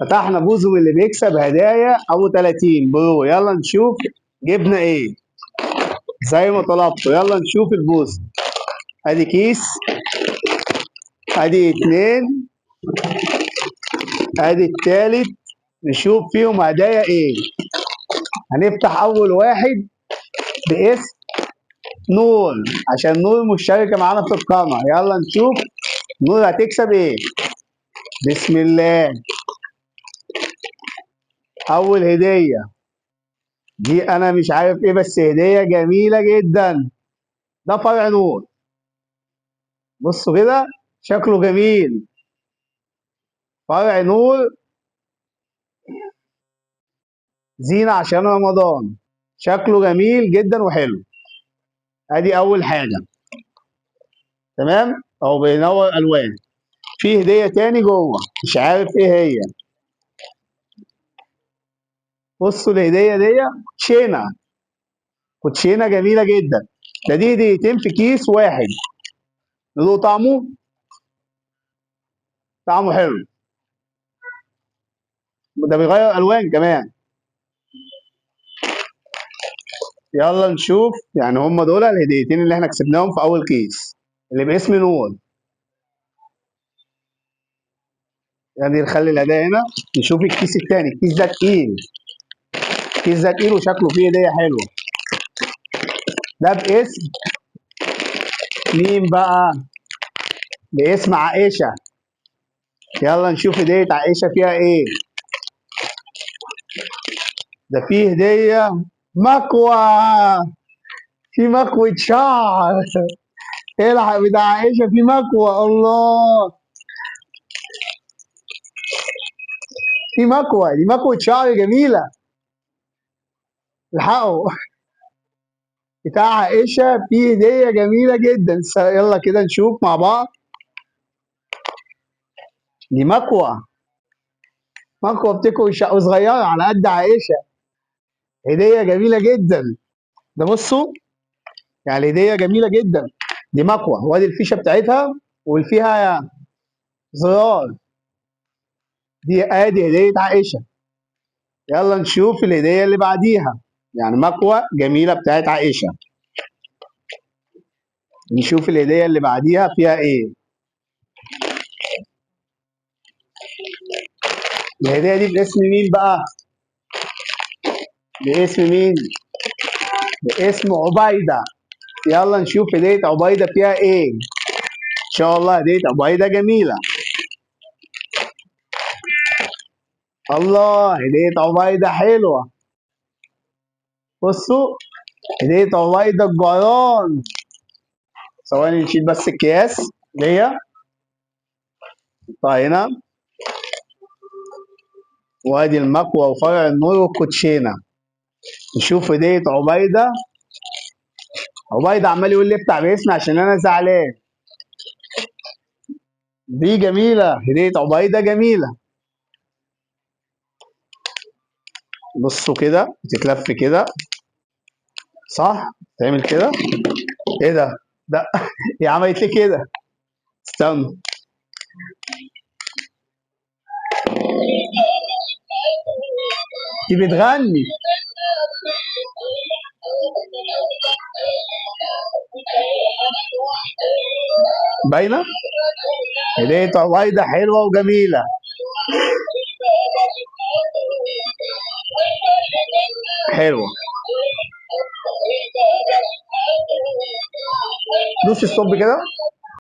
فتحنا بوزم اللي بيكسب هدايا ابو 30 برو. يلا نشوف جبنا ايه زي ما طلبته. يلا نشوف البوز. ادي كيس، ادي 2، ادي التالت. نشوف فيهم هدايا ايه. هنفتح اول واحد باسم نور، عشان نور مشتركة معانا في القناة. يلا نشوف نور هتكسب ايه. بسم الله. اول هديه دي انا مش عارف ايه، بس هديه جميلة جدا. ده فرع نور، بصوا كده شكله جميل. فرع نور زينة عشان رمضان، شكله جميل جدا وحلو. ادي اول حاجة، تمام. اهو بينور الوان. في هديه تاني جوه مش عارف ايه هي. بصوا الهدية دي كوتشينه، كوتشينه جميلة جدا. ده دي هديتين في كيس واحد. ندوق طعمه، طعمه حلو. ده بيغير الوان كمان. يلا نشوف. يعني هم دول الهديتين اللي احنا كسبناهم في اول كيس اللي باسم نور. يعني نخلي الهدايا هنا. نشوف الكيس التاني. الكيس ده تقيل، الكيس ده تقيل وشكله فيه هديه حلوة. ده باسم مين بقى؟ باسم عائشة. يلا نشوف هديه عائشة فيها ايه. ده فيه هديه مكوى، في مكوة شعر. الحق بتاع عائشة في مكوى. الله، في مكوى، دي مكوة شعر جميلة. الحقوا بتاع عائشة في هدية جميلة جدا. يلا كده نشوف مع بعض. دي مكوى، مكوى بتكوي شعر صغيرة على قد عائشة. هدية جميلة جدا. ده بصوا يعني هدية جميلة جدا. دي مكوى، وادي الفيشة بتاعتها وفيها زرار. دي ادي هدية عائشة. يلا نشوف الهدية اللي بعديها. يعني مكوى جميلة بتاعت عائشة. نشوف الهدية اللي بعديها فيها ايه. الهدية دي باسم مين بقى؟ باسم مين؟ باسم عبيدة. يلا نشوف هدية عبيدة فيها ايه. ان شاء الله هدية عبيدة جميلة. الله، هدية عبيدة حلوة. بصوا هدية عبيدة الجعران. ثواني نشيل بس الأكياس دي. طيب هنا وادي المكوى وفرع النور والكوتشينة. نشوف هدية عبيدة. عبيدة عمال يقول لي افتح باسمي عشان انا زعلان. دي جميلة، هدية عبيدة جميلة. بصوا كده بتتلف كده، صح؟ تعمل كده. ايه ده؟ ده هي عملت ليه كده؟ استنى، دي بتغني. باينة؟ هدية عبيدة حلوة وجميلة. حلوة. دوس الصب كده.